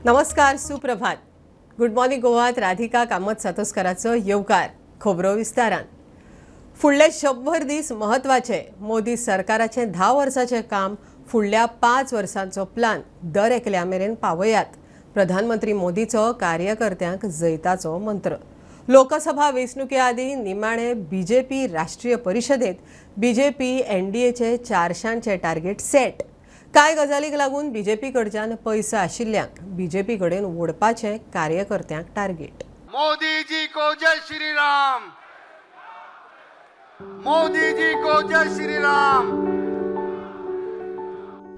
नमस्कार, सुप्रभात. Good morning गोवात Radhika Kamat सातोस्कराचो येवकार. खबरो विस्तारान. फुडले 100 दीस महत्वाचे. मोदी सरकाराचें 10 वर्सांचें काम फुडल्या 5 वर्सांचो प्लान दर एकल्या मेरेन पावयात. प्रधानमंत्री मोदीचो कार्यकर्त्यांक जैताचो मंत्र. लोकसभा वेंचणुके आदीं निमाणे बीजेपी राष्ट्रीय परिशदेंत बीजेपी एनडीएचे 400चें टार्गेट सेट. कांय गजालीक लागून बीजेपी कडच्यान पैसा आशिल्ल्यांक बीजेपी कडेन ओडपाचें कार्यकर्त्यांक टार्गेट. मोदी जी को जय श्री राम, मोदी जी को जय श्री राम.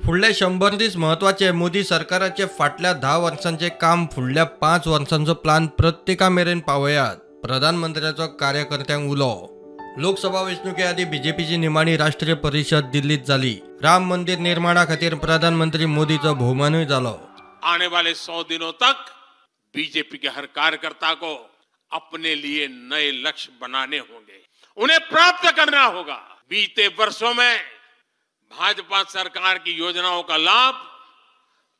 फुडले 100 दीस महत्वाचे. मोदी सरकाराचे फाटल्या 10 वर्सांचे काम फुडल्या 5 वर्सांचो प्लान प्रत्येका मेरेन पावयात. प्रधानमंत्र्याचो कार्यकर्त्यांक उलो. लोकसभा वेंचणुके आदीं बीजेपीची निमाणी राष्ट्रीय परिशद दिल्लीत जाली. राम मंदिर निर्माणा खातीर प्रधानमंत्री मोदीचो भोवमानूय जालो. आने वाले 100 दिनों तक बीजेपी के हर कार्यकर्ता को अपने लिए नए लक्ष्य बनाने होंगे, उन्हें प्राप्त करना होगा. बीते वर्षों में भाजपा सरकार की योजनाओं का लाभ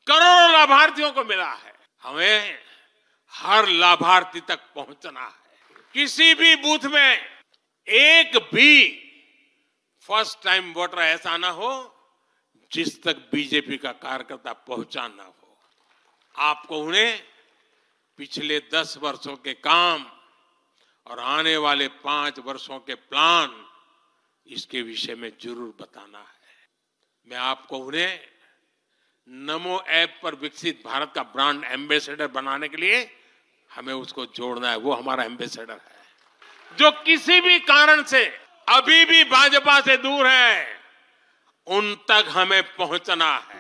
करोड़ों लाभार्थियों को मिला है. हमें हर लाभार्थी तक पहुंचना है. किसी भी बूथ में एक भी फर्स्ट टाइम वोटर ऐसा ना हो जिस तक बीजेपी का कार्यकर्ता पहुंचा ना हो. आपको उन्हें पिछले 10 वर्षों के काम और आने वाले 5 वर्षों के प्लान इसके विषय में जरूर बताना है. मैं आपको उन्हें नमो ऐप पर विकसित भारत का ब्रांड एम्बेसडर बनाने के लिए हमें उसको जोड़ना है. वो हमारा एम्बेसडर है. जो किसी भी कारण से अभी भी भाजपा से दूर है, उन तक हमें पहुंचना है.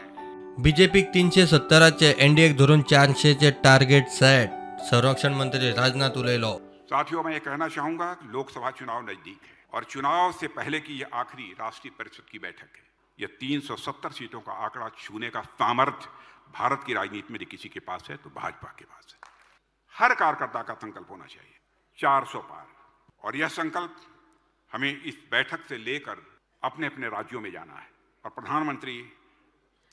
बीजेपीक 370चे एनडीएक धरून 400चे टार्गेट सेट. संरक्षण मंत्री राजनाथ उलयलो. साथियों, मैं ये कहना चाहूंगा कि लोकसभा चुनाव नजदीक है और चुनाव से पहले की यह आखिरी राष्ट्रीय परिषद की बैठक है. यह 370 सीटों का आंकड़ा छूने का सामर्थ्य भारत की राजनीति में किसी के पास है तो भाजपा के पास है. हर कार्यकर्ता का संकल्प होना चाहिए 400 पार, और यह संकल्प हमें इस बैठक से लेकर अपने अपने राज्यों में जाना है. और प्रधानमंत्री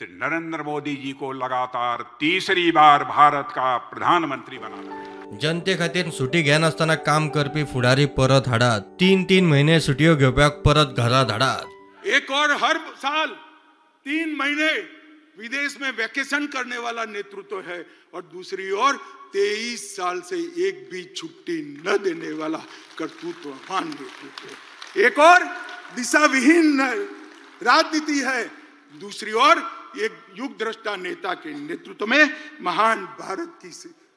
श्री नरेंद्र मोदी जी को लगातार तीसरी बार भारत का प्रधानमंत्री बनाना है. जनते खातीर सुटी घेनासतना काम करपी फुडारी परत हाडात. 3-3 महिने सुटयो घेवप्याक परत घरा धाडात. एक और हर साल 3 महीने विदेश में वैकेशन करने वाला नेतृत्व है और दूसरी ओर 23 साल से एक भी छुट्टी न देने वाला कर्तृत्ववान नेतृत्व. एक और दिशाविहीन राजनीति है, दूसरी ओर एक युगद्रष्टा नेता के नेतृत्व में महान भारत की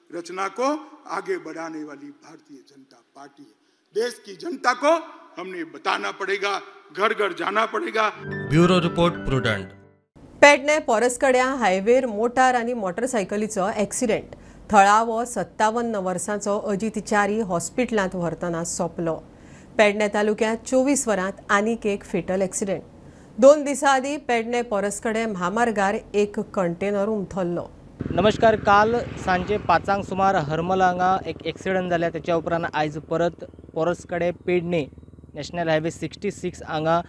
रचना को आगे बढ़ाने वाली भारतीय जनता पार्टी है. देश की जनता को हमने बताना पड़ेगा, घर घर जाना पड़ेगा. Bureau report, Prudent. Pedne पोरसकड्या हायवेर मोटार आनी मोटरसायकलीचो एक्सिडेंट. थळावो 57 वर्सांचो अजीत च्यारी हॉस्पिटलांत व्हरतना सोंपलो. पेडणे तालुक्यांत 24 वरांत आनीक एक फेटल एक्सिडेंट. 2 दिसां आदीं पेडणे पोरसकडे म्हामार्गार एक कंटेनर उमथल्लो. नमस्कार. काल सांजे 5 सुमार हरमल हांगा एक एक्सिडंट जाल्या. त्याच्या उपरांत आयज परत पोरसकडे पेडणे नॅशनल हायवे 66 हांगा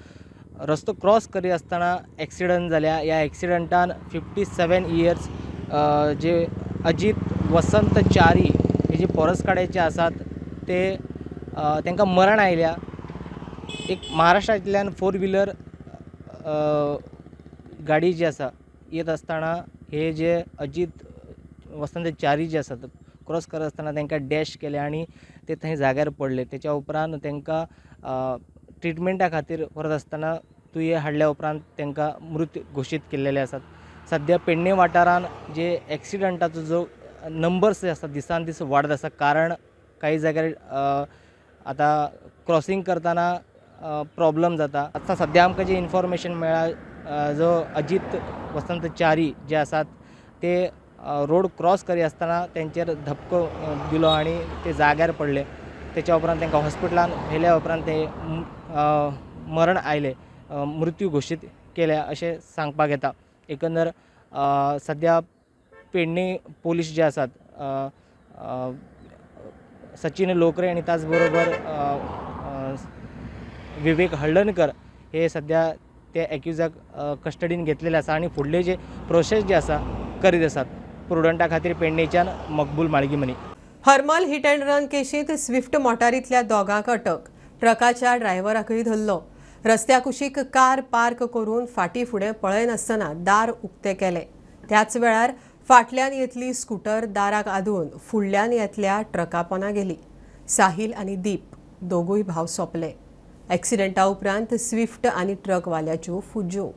रस्तो क्रॉस करी आसतना एक्सिडंट जाल्या. ह्या एक्सिडंटान 57 इयर्स जे अजीत वसंत च्यारी हे जे पोरसकड्याचे आसात ते तांकां मरण आयल्या. एक महाराष्ट्रांतल्यान 4 व्हिलर गाडी जी आसा येत आसतना हे जे अजीत वसंत च्यारी जे आसात क्रॉस करत आसतना तांकां डॅश केले आनी ते थंय जाग्यार पडले. तेच्या उपरांत तांकां ट्रिटमेंटा खातीर व्हरत आसतना तुयें हाडल्या उपरांत तांकां मृत घोशीत केल्लेले आसात. सद्या पेडणे वाठारान जे एक्सिडंटाचो जो नंबर्स जे आसा दिसान दीस वाडत आसा. कारण काही जाग्यार आतां क्रॉसींग करतना प्रॉब्लम जाता. आतां सद्या आमकां जें इन्फॉर्मेशन मेळ्ळा जो अजीत वसंत च्यारी जे आसात ते रोड क्रॉस करी आसतना तेंचेर धपको दिलो आनी ते जाग्यार पडले. तेच्या उपरांत तांकां हॉस्पिटलान व्हेल्या उपरांत ते मरण आयले, मृत्यू घोशीत केल्या अशें सांगपाक येता. एकंदर सद्या पेडणे पोलीस जे आसात सचिन लोकरे आनी त्याच बरोबर विवेक हळदणकर हे सद्या ते एक्युजाक कस्टडीन घेतलेले आसा आनी फुडले जे प्रोसेस जे आसा करीत आसात. प्रुडंटा खातीर पेडणेच्यान Maqbool Malgimani. Harmal hit and run केशींत Swift मोटारींतल्या दोगांक अटक. ट्रकाच्या ड्रायव्हराकय धरलो. रस्त्या कुशीक कार पार्क करून फाटी फुडें पळयनासतना दार उक्तें केलें. त्याच वेळार फाटल्यान येतली स्कूटर दाराक आदून फुडल्यान येतल्या ट्रका पोना गेली. साहिल आनी दीप दोगूय भाव सोंपले. एक्सिडेंटा उपरांत स्विफ्ट आनी ट्रकवाल्याच्यो फुज्यो.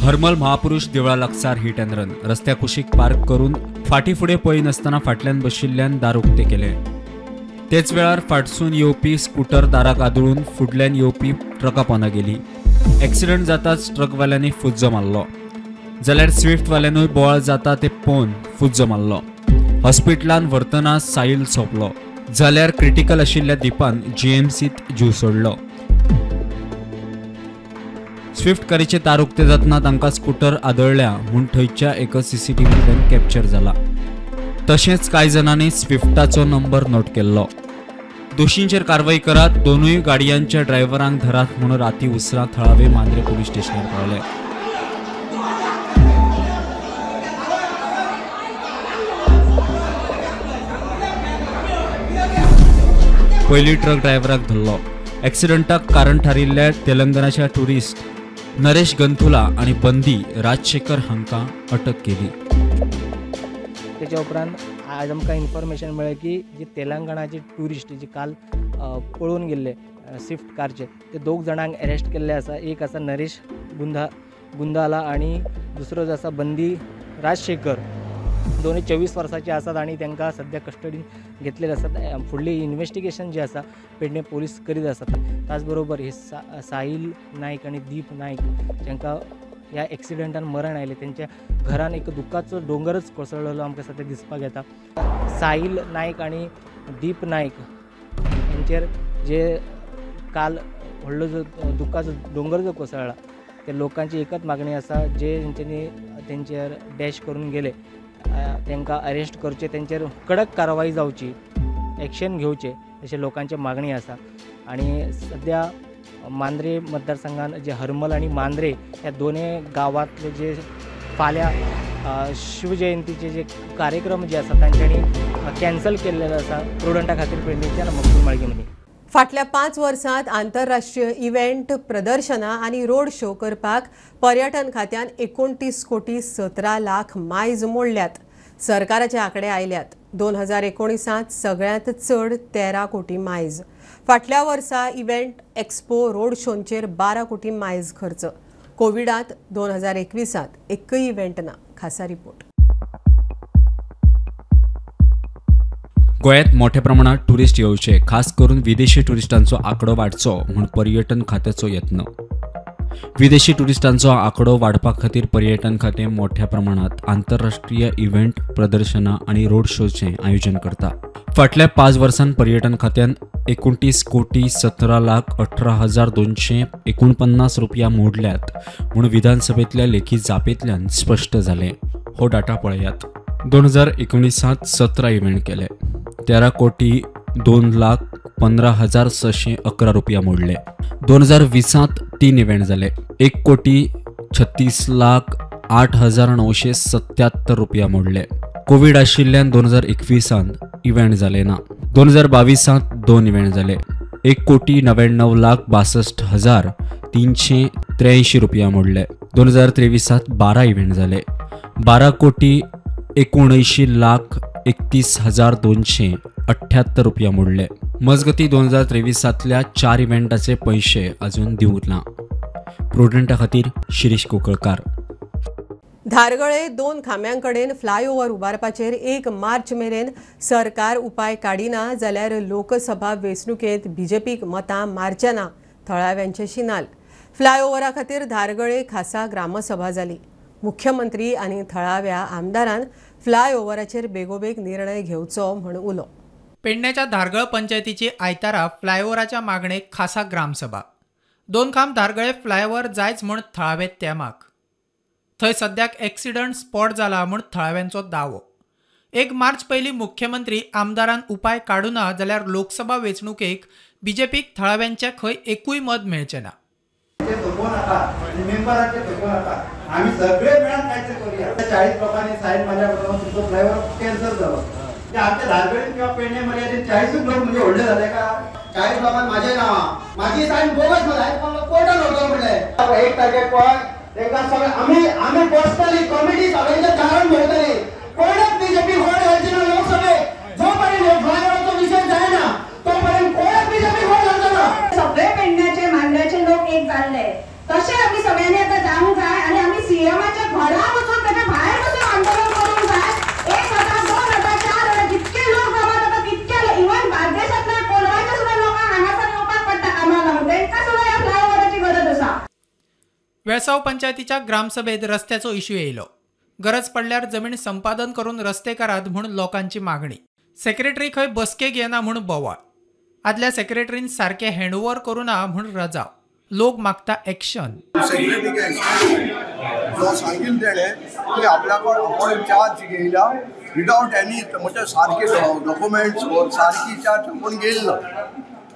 हरमल महापुरुष देवळा लागसार हिट अँड रन. रस्त्या कुशीक पार्क करून फाटी फुडें पळयनासतना फाटल्यान बशिल्ल्यान दार उक्तें केलें. तेच वेळार फाटसून येवपी स्कूटर दाराक आदळून फुडल्यान येवपी ट्रका पोंदा गेली. एक्सिडंट जाताच ट्रकवाल्यांनी फुज्जो मारलो, जाल्यार स्विफ्टवाल्यानूय बोवाळ जाता ते पळोवन फुज्जो मारलो. हॉस्पिटलान व्हरतना साहिल सोंपलो, जाल्यार क्रिटिकल आशिल्ल्या दीपान जीएमसीत जीव सोडलो. स्विफ्ट कारीचे दार उक्ते जातना तांकां स्कूटर आदळ्ळ्या म्हूण थंयच्या एका सीसीटीव्हींतल्यान कॅप्चर जाला. तशेंच कांय जाणांनी स्विफ्टाचो नंबर नोट केल्लो. दोशींचेर कारवाय करात, दोनूय गाडयांच्या ड्रायव्हरांक धरात म्हूण राती उसरां थळावे मांद्रे पुलीस स्टेशनार पावले. पयलीं ट्रक ड्रायव्हराक धरलो. एक्सिडंटाक कारण थारिल्ल्या तेलंगणाच्या टुरिस्ट नरेश गंथुला आनी बंदी राजशेखर हांकां अटक केली. तेच्या उपरांत आज आमकां इन्फॉर्मेशन मेळ्ळें की जी तेलंगणाचे ट्युरिस्ट जे काल पळून गेल्ले स्विफ्ट कारचे ते दोग जाणांक अरेस्ट केल्ले आसा. एक आसा नरेश गुंदाला आनी दुसरो जो आसा बंदी राजशेखर. दोनूय 24 वर्सांचे आसात आनी तांकां सद्या कस्टडीन घेतलेले आसात. फुडली इन्वेस्टिगेशन जे आसा पेडणे पोलीस करीत आसात. त्याच बरोबर हे साहिल नायक आनी दीप नायक जांकां ह्या एक्सिडंटान मरण आयलें तेंच्या घरान एक दुख्खाचो दोंगरच कोसळलेलो आमकां सद्या दिसपाक येता. साहिल नायक आनी दीप नायक हेंचेर जे काल व्हडलो जो दुख्खाचो दोंगर जो कोसळ्ळा ते लोकांची एकच मागणी आसा, जे तेंच्यांनी तेंचेर डॅश करून गेले तांकां अरेस्ट करचे, तेंचेर कडक कारवाय जावची, एक्शन घेवचे अशें लोकांची मागणी आसा. आनी सद्या मांद्रे मतदारसंघान जे हरमल आनी मांद्रे ह्या दोनूय गांवांतले जे फाल्यां शिवजयंतीचे जे कार्यक्रम जे आसा तांच्यांनी कॅन्सल केल्ले आसा प्रुडंटा खातीर पेडणेच्यान मकबूल माळगीमनी. फाटल्या 5 वर्सांत आंतरराष्ट्रीय इव्हेंट, प्रदर्शनां आनी रोड शो करपाक पर्यटन खात्यान 29 कोटी 17 लाख मायज मोडल्यात. सरकाराचे आंकडे आयल्यात. 2019 सगळ्यांत चड 13 कोटी मायज. फाटल्या वर्सा इव्हेंट, एक्सपो, रोड शोंचेर 12 कोटी मायज खर्च. कोविडांत 2021 एकय इव्हेंट ना. खासा रिपोर्ट. गोंयांत मोठ्या प्रमाणात टुरिस्ट येवचे, खास करून विदेशी टुरिस्टांचो आंकडो वाडचो म्हूण पर्यटन खात्याचो यत्न. विदेशी टुरिस्टांचो आंकडो वाडपा खातीर पर्यटन खातें मोठ्या प्रमाणात आंतरराष्ट्रीय इव्हेंट, प्रदर्शनां आनी रोड शोचें आयोजन करता. फाटल्या 5 वर्सांत पर्यटन खात्यान 29 कोटी 17 लाख 18,249 रुपया मोडल्यात म्हूण विधानसभेंतल्या लेखी जापेंतल्यान स्पश्ट जालें. हो डाटा पळयात. 2019 17 इव्हेंट केले, 13 कोटी 2 लाख 15,611 रुपया मोडले. 2020 3 इव्हेंट जाले, 1 कोटी 36 लाख 8,977 रुपया मोडले. कोविड आशिल्ल्यान 2021 इव्हेंट जाले ना. 2022 2 इव्हेंट जाले, 1 कोटी 99 लाख 62,383 रुपया मोडले. 2023 12 इव्हेंट जाले, 12 कोटी 79 लाख 31,278 रुपया मोडले. मजगती 2023 4 इव्हेंटाचे पैसे अजून दिवंक ना. प्रुडंटा खातीर शिरीष कोकळकार. धारगळे 2 खांब्यांकडेन फ्लायओव्हर उबारपाचेर 1 मार्च मेरेन सरकार उपाय काडिना जाल्यार लोकसभा वेंचणुकेंत बीजेपीक मतां मारचे ना, थळाव्यांचे शिनाल. फ्लायओव्हरा खातीर धारगळे खासा ग्रामसभा जाली. मुख्यमंत्री आनी थळाव्या आमदारान फ्लायओव्हराचेर बेगोबेग निर्णय घेवचो म्हूण उलो. पेडण्याच्या धारगळ पंचायतीची आयतारा फ्लायओव्हराच्या मागणेक खासा ग्रामसभा. 2 खांब धारगळे फ्लायओव्हर जायच म्हूण थळावे तेमाक. थंय सद्याक एक्सिडंट स्पॉट जाला म्हूण थळाव्यांचो दावो. 1 मार्च पयलीं मुख्यमंत्री आमदारान उपाय काडूना जाल्यार लोकसभा वेंचणुकेक बीजेपीक थळाव्यांचे खंय एकूय मत मेळचें ना. आमी सगळे मेळून कांयतरी करूया. 40 लोकांनी सायन मारल्या प्रमाण तुमचो फ्लायओव्हर कॅन्सल जालो. म्हणजे आमच्या धारगळीत किंवा पेडणे मर्यादेत 40 लोक म्हणजे व्हडले जाले का? 40 लोकांक माझे नांव माझी सायन बोगस म्हणल्यार कोर्टान व्हरतलो म्हणलें. 1 तारखेक पळय तांकां सगळें आमी आमी पर्सनली कमिटी सगळ्यांच्या दारान भरतली. कोणच बीजेपी वोट घालची ना लोकसभेक. जो पर्यंत फ्लायओव्हराचो विशय जायना तो पर्यंत कोणच बीजेपी वोट घालचो ना. सगळे पेडण्याचे मांद्र्याचे लोक एक जाल्ले तशें आमी सगळ्यांनी आतां जावंक जाय आनी आमी सीएमाच्या घरा वचून ताच्या भायर वचून आंदोलन करूंक जाय. 1000, 2000, 4000 जितके लोक जमा जाता तितके इवन बार्देशांतल्या कोलवाच्या सुद्दां लोकांक हांगासर येवपाक पडटा कामाक लागून, तांकां सुद्दां ह्या फ्लायओव्हराची गरज आसा. वेळसांव पंचायतीच्या ग्रामसभेत रस्त्याचो इश्यू येयलो. गरज पडल्यार जमीन संपादन करून रस्ते करात म्हूण लोकांची मागणी. सेक्रेटरी खंय बसकेक येना म्हूण बोवाळ. आदल्या सेक्रेटरीन सारकें हँडओव्हर करूं ना म्हूण रजाव. लोक मागता एक्शन. जो सांगितलं तेणे की आपल्याकडे आपण चार्ज घेयला विदाउट एनी म्हणजे सारखे डॉक्युमेंट्स वर सारखी चार्ज आपण घेयला ना.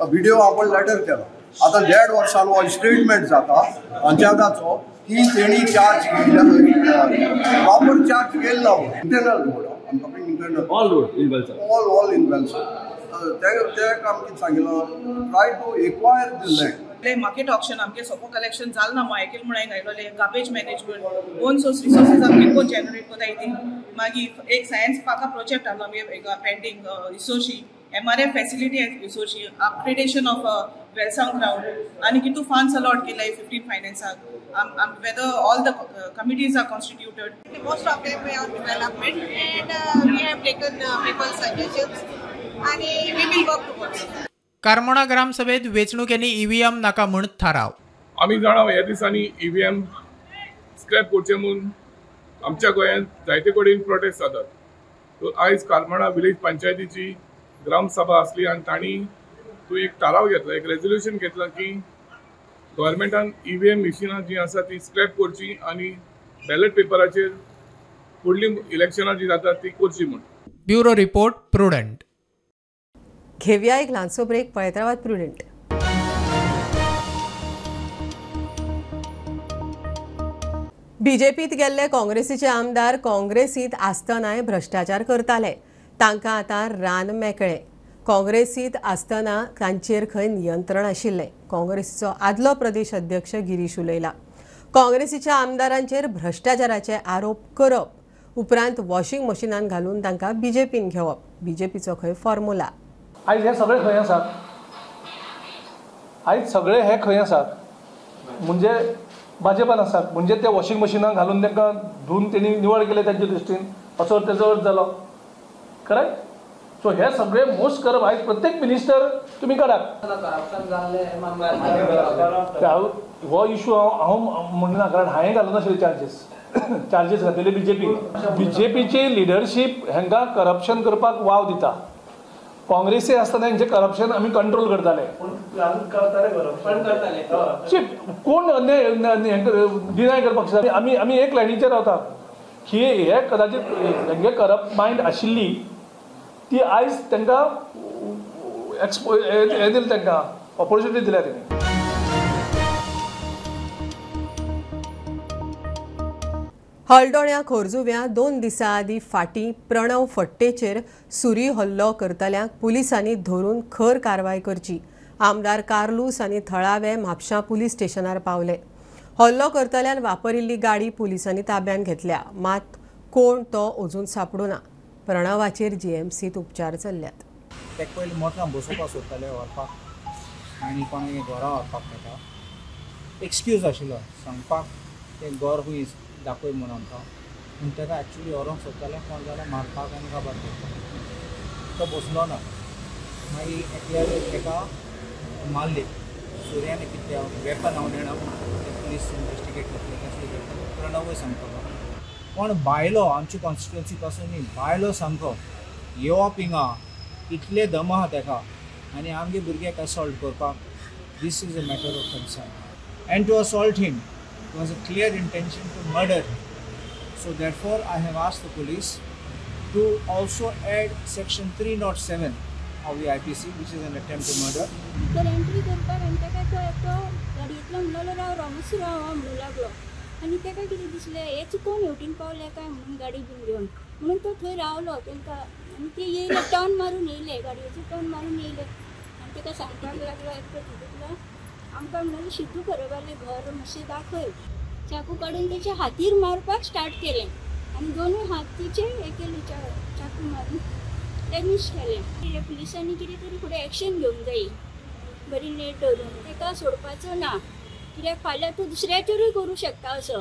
व्हिडिओ आपण लेटर केला. आता 1.5 वर्सां हो स्टेटमेंट जाता पंचायताचो की तेणी चार्ज घेयला प्रॉपर चार्ज घेयला ना. Internal road, I am talking internal all road in Velsao, all in Velsao. ते काम कितें सांगितलं try to acquire the land. Market auction आमगे सोपो कलेक्शन जाल ना मायकेल म्हणून हांवें घायलोले. Garbage management own source resources आमगे कोण जनरेट कोताय ती. मागीर एक सायन्स पार्का प्रोजेक्ट आहलो आमगे पेंडींग रिसोर्शी MRF facility रिसोर्शी upgradation of Velsao ground आनी कितू फंड्स अलॉट केलाय 15 फायनान्साक. Whether all the committees are constituted. Most of them are development and we have taken people's suggestions and we will work towards it. Carmona ग्रामसभेत वेंचणुकेंनी EVM नाका म्हूण थाराव. आमी जाणा ह्या दिसांनी ईव्हीएम स्क्रॅप करचें म्हूण आमच्या गोंयांत जायते कडेन प्रोटेस्ट जातात. सो आयज कारमोणा विलेज पंचायतीची ग्रामसभा आसली आनी तांणी तूं एक थाराव घेतला, एक रेजोल्युशन घेतला की गव्हर्मेंटान ईव्हीएम मिशिनां जीं आसा ती स्क्रॅप करची आनी बॅलट पेपराचेर फुडलीं इलेक्शनां जीं जातात ती करची म्हूण. Bureau report, Prudent. घेवया एक ल्हानसो ब्रेक. पळयत रावात प्रुडंट. बीजेपीत गेल्ले काँग्रेसीचे आमदार काँग्रेसीत आसतनाय भ्रश्टाचार करताले. तांकां आतां रान मेकळें. काँग्रेसीत आसतना तांचेर खंय नियंत्रण आशिल्लें. काँग्रेसीचो आदलो प्रदेश अध्यक्ष गिरीश उलयला. काँग्रेसीच्या आमदारांचेर भ्रश्टाचाराचे आरोप करप उपरांत वॉशिंग मशिनान घालून तांकां बीजेपीन घेवप बीजेपीचो खंय फॉर्मुला. आयज हे सगळे खंय आसात? आयज सगळे हे खंय आसात म्हणजे भाजपान आसात. म्हणजे ते वॉशिंग मशिनान घालून तांकां धुवन तेणी निवळ केले तांच्या दृश्टीन असो तेजो अर्थ जालो. करेक्ट. सो हे सगळे मोस्ट करप आयज प्रत्येक मिनिस्टर तुमी काडात. हो इशू हांव म्हणना कारण हांवें घालूं नाशिल्ले चार्जीस चार्जीस घातलेले बीजेपी. बीजेपीची लिडरशीप हांकां करप्शन करपाक वाव दिता. काँग्रेसी आसतना हेंचें करप्शन आमी कंट्रोल करताले. कोण डिनाय करपाक शकता? आमी आमी एक लायनीचेर रावता की हे कदाचित हेंगे करप्ट मायंड आशिल्ली ती आयज तांकां एक्सपो हें दिलें, तांकां ऑपोर्चुनिटी दिल्या तेणी. हळदोण्या खोर्जुव्या 2 दिसां आदीं फाटीं प्रणव फट्टेचेर सुरी हल्लो करतल्यांक पुलिसांनी धरून खर कारवाय करची. आमदार कार्लूस आनी थळावे म्हापशां पुलीस स्टेशनार पावले. हल्लो करतल्यान वापरिल्ली गाडी पुलिसांनी ताब्यांत घेतल्या, मात कोण तो अजून सांपडूना. प्रणवाचेर जीएमसीत उपचार चल्ल्यात. ताका पयलीं मोटरान बसोवपाक सोदताले व्हरपाक आनी कोणाक घरा व्हरपाक ताका एक्सक्यूज आशिल्लो सांगपाक तें घर खंय दाखय म्हूण आमकां. पूण ताका एक्चुली व्हरूंक सोदताले कोण जाल्यार मारपाक आनी काबार करपाक. तो बसलो ना. मागीर एकल्याक ताका मारले सुर्यान कितल्या वेपन हांव जाणा ते पुलीस इन्वेस्टिगेट करतले कसलें वेपन प्रणवूय सांगतलो. पण बायलो आमची कॉन्स्टिट्युएन्सी पासून न्ही बायलो सामको येवप हिंगा इतले दम आहा ताका आनी आमगे भुरग्याक असॉल्ट करपाक this is a matter of concern. And to assault him was a clear intention to murder him. So therefore I have asked the police to also add section 307 of the IPC, which is an attempt to murder. भितर entry करपाक आनी ताका तो एकटो गाडयेंतलो म्हणलो राव राव मातसो राव म्हणूंक लागलो. आनी ताका कितें दिसलें हे चुकोवन हेवटेन पावले काय म्हणून गाडी बीन घेवन, म्हणून तो थंय रावलो तांकां. आनी ते येयले टर्न मारून येयले, गाडयेचो टर्न मारून येयले आनी ताका सांगपाक लागलो एकटो तितूंतलो आमकां म्हणून शितू परबालें घर मातशें दाखय. चाकू काडून तेच्या हातीर मारपाक स्टार्ट केलें आनी दोनूय हात तिचे हे केले, चाकू मारून डॅमेज केलें. पुलिसांनी कितें तरी फुडें एक्शन घेवंक जाय बरी नेट धरून, ताका सोडपाचो ना कित्याक फाल्यां तूं दुसऱ्याचेरूय करूं शकता असो.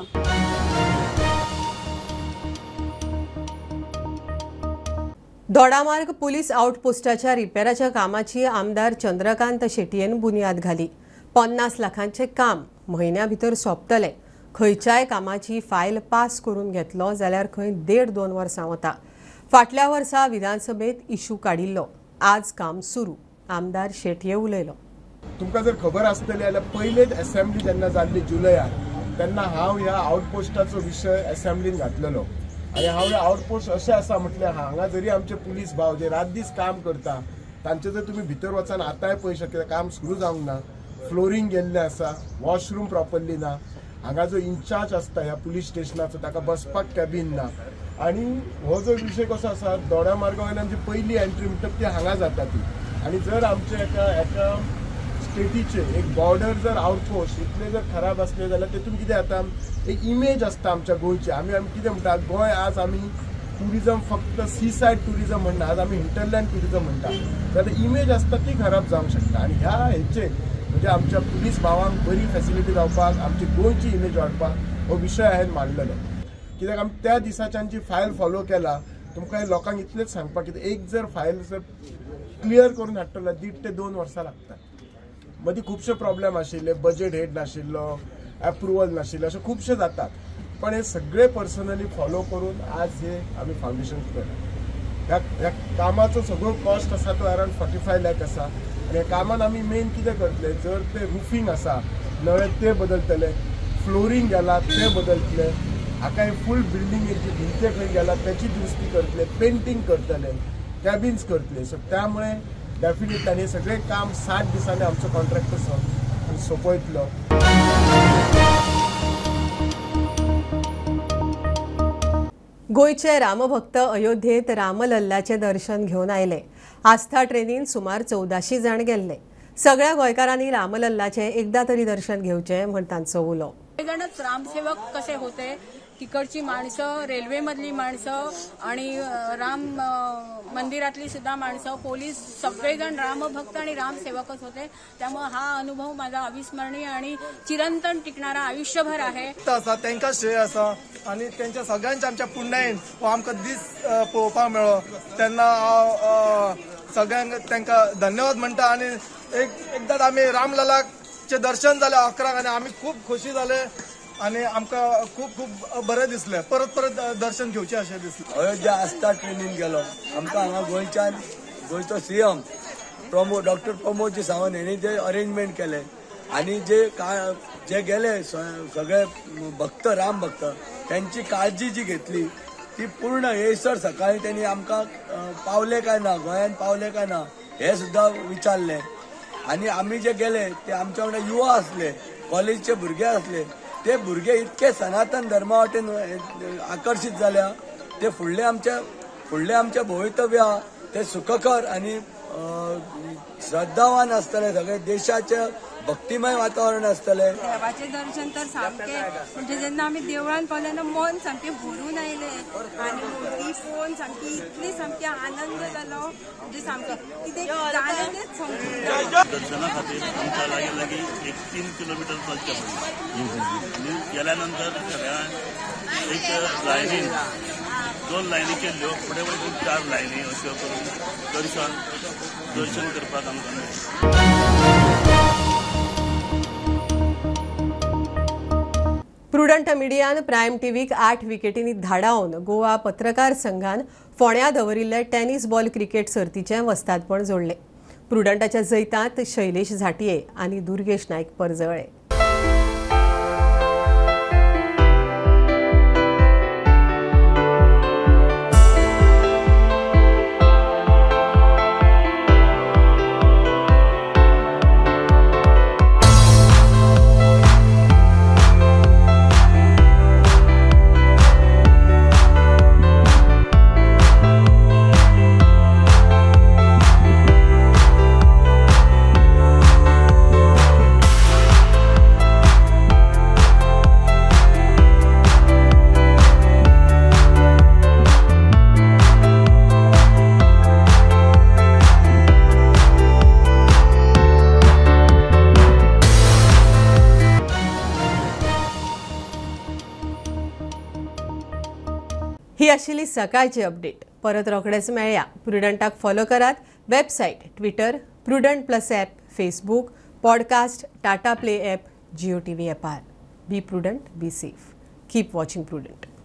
दोडामार्ग पुलीस आउटपोस्टाच्या रिपेराच्या कामाची आमदार चंद्रकांत शेटयेन बुन्याद घाली. 50 लाखांचें काम म्हयन्या भितर सोंपतलें. खंयच्याय कामाची फायल पास करून घेतलो जाल्यार खंय 1.5-2 वर्सां वता. फाटल्या वर्सा विधानसभेत इशू काडिल्लो, आज काम सुरू. आमदार शेटये उलयलो. तुमकां जर खबर आसतली जाल्यार पयलेच एसेंब्ली जेन्ना जाल्ली जुलयान तेन्ना हांव ह्या आउटपोस्टाचो विशय एसेंब्लीन घातलेलो. आनी हांव हे आउटपोस्ट अशें आसा म्हटल्यार हांगा जरी आमचे पुलीस भाव जे रात दीस काम करता तांचे जर तुमी भितर वचान आतांय पळय शकता काम सुरू जावंक ना, फ्लोरींग गेल्लें आसा, वॉशरूम प्रॉपरली ना, हांगा जो इन्चार्ज आसता ह्या पुलीस स्टेशनाचो ताका बसपाक कॅबीन ना. आनी हो जो विशय कसो आसा दोडा मार्गा वयल्यान जी पयली एंट्री म्हणटा ती हांगा जाता ती. आनी जर आमचे एका एका स्टेटीचे एक बॉर्डर जर आउटपोस्ट इतले जर खराब आसले जाल्यार तेतून कितें जाता एक इमेज आसता आमच्या गोंयची. आमी आमी कितें म्हणटा गोंय आज आमी ट्युरिजम फक्त सी सायड ट्युरिजम म्हणना, आज आमी हिंटरलँड ट्युरिजम म्हणटा, जाल्यार इमेज आसता ती खराब जावंक शकता. आनी ह्या हेचेर म्हणजे आमच्या पुलीस भावांक बरी फेसिलिटी जावपाक आमची गोंयची इमेज वाडपाक हो विशय हांवें मांडलेलो. कित्याक आमी त्या दिसाच्यान जी फायल फॉलो केला तुमकां लोकांक इतलेंच सांगपाक कितें एक जर फायल जर क्लियर करून हाडटलो जाल्यार 1.5 ते 2 वर्सां लागता. मदीं खुबशे प्रॉब्लेम आशिल्ले, बजेट हेड नाशिल्लो, एप्रुवल नाशिल्लें, अशें खुबशे जातात. पण हे सगळे पर्सनली फॉलो करून आज हे आमी फावंडेशन केलां. ह्या कामाचो सगळो कॉस्ट आसा तो अरावंड 45 लाख आसा. आनी ह्या कामान आमी मेन कितें करतले जर ते रुफींग आसा नवें तें बदलतले, फ्लोरींग गेलां तें बदलतले, हाका फूल बिल्डिंगेची भिंते खंय गेला त्याची दुरुस्ती करतले, पेंटींग करतले, कॅबिन्स करतले. सो त्यामुळे डेफिनेटली आनी सगळें काम 60 दिसांनी आमचो कॉन्ट्रॅक्टर सोंपयतलो. गोंयचे रामभक्त अयोध्येत रामलल्लाचें दर्शन घेवन आयले. आस्था ट्रेनीन सुमार 1400 जाण गेल्ले. सगळ्या गोंयकारांनी रामलल्लाचें एकदा तरी दर्शन घेवचें म्हण तांचो उलो. सगळेजणच रामसेवक कसे होते, तिकडची माणसं, रेल्वेमधली माणसं आणि राम मंदिरातली सुद्धा माणसं, पोलीस, सगळेजण रामभक्त आणि रामसेवकच होते. त्यामुळे हा अनुभव माझा अविस्मरणीय आणि चिरंतन टिकणारा आयुष्यभर आहे. आसा तांकां श्रेय आसा आनी तेंच्या सगळ्यांच्या आमच्या पुण्यायेन हो आमकां दीस पळोवपाक मेळ्ळो. तेन्ना हांव सगळ्यांक तांकां धन्यवाद म्हणटा. आनी एकदां आमी रामललाचें दर्शन जालें 11 आनी आमी खूब खोशी जाले आनी आमकां खूब खूब बरें दिसलें. परत परत दर्शन घेवचें अशें दिसलें. अयोध्या आस्था ट्रेनीन गेलो. आमकां हांगा गोंयच्यान गोंयचो सीएम डॉक्टर प्रमोद जी सावंत हेणी जे अरेंजमेंट केलें आनी जे गेले सगळे भक्त राम भक्त त्यांची काळजी जी घेतली ती पूर्ण येयसर सकाळी त्यांनी आमकां पावले काय ना, गोंयांत पावले काय ना हे सुद्दां विचारलें. आनी आमी जे गेले ते आमच्या वांगडा युवा आसले, कॉलेजचे भुरगे आसले, ते भुरगे इतके सनातन धर्मा वाटेन आकर्शीत जाल्या ते फुडले आमच्या भवितव्य ते सुखकर आनी श्रद्धावान आसतले, सगळे देशाचे भक्तिमय वातावरण आसतलें. देवाचें दर्शन तर सामकें म्हणजे जेन्ना आमी देवळान पावले तेन्ना मन सामकें भरून आयलें आनी मूर्ती पळोवन सामकी इतली सामकी आनंद जालो म्हणजे सामकें कितें जालें तेंच समजून. दर्शना खातीर आमकां लागीं लागीं एक 3 किलोमिटर चलचें पडलें आनी गेल्या नंतर सगळ्यांक एक लायनीन 2 लायनी केल्ल्यो, फुडें वचून 4 लायनी अश्यो करून दर्शन करपाक आमकां मेळ्ळें. प्रुडंट मिडियान प्रायम टीव्हीक 8 विकेटींनी धाडावन गोवा पत्रकार संघान फोंड्या दवरिल्ले टेनिस बॉल क्रिकेट सर्तीचें वस्तादपण जोडलें. प्रुडंटाच्या जैतांत शैलेश झाटिये आनी दुर्गेश नायक परजळ्ळे. ही आशिल्ली सकाळची अपडेट. परत रोखडेच मेळया. प्रुडंटाक फॉलो करात. Website, Twitter, Prudent plus app, Facebook, podcast, Tata Play app, Jio TV ॲपार. Be prudent, be safe, keep watching Prudent.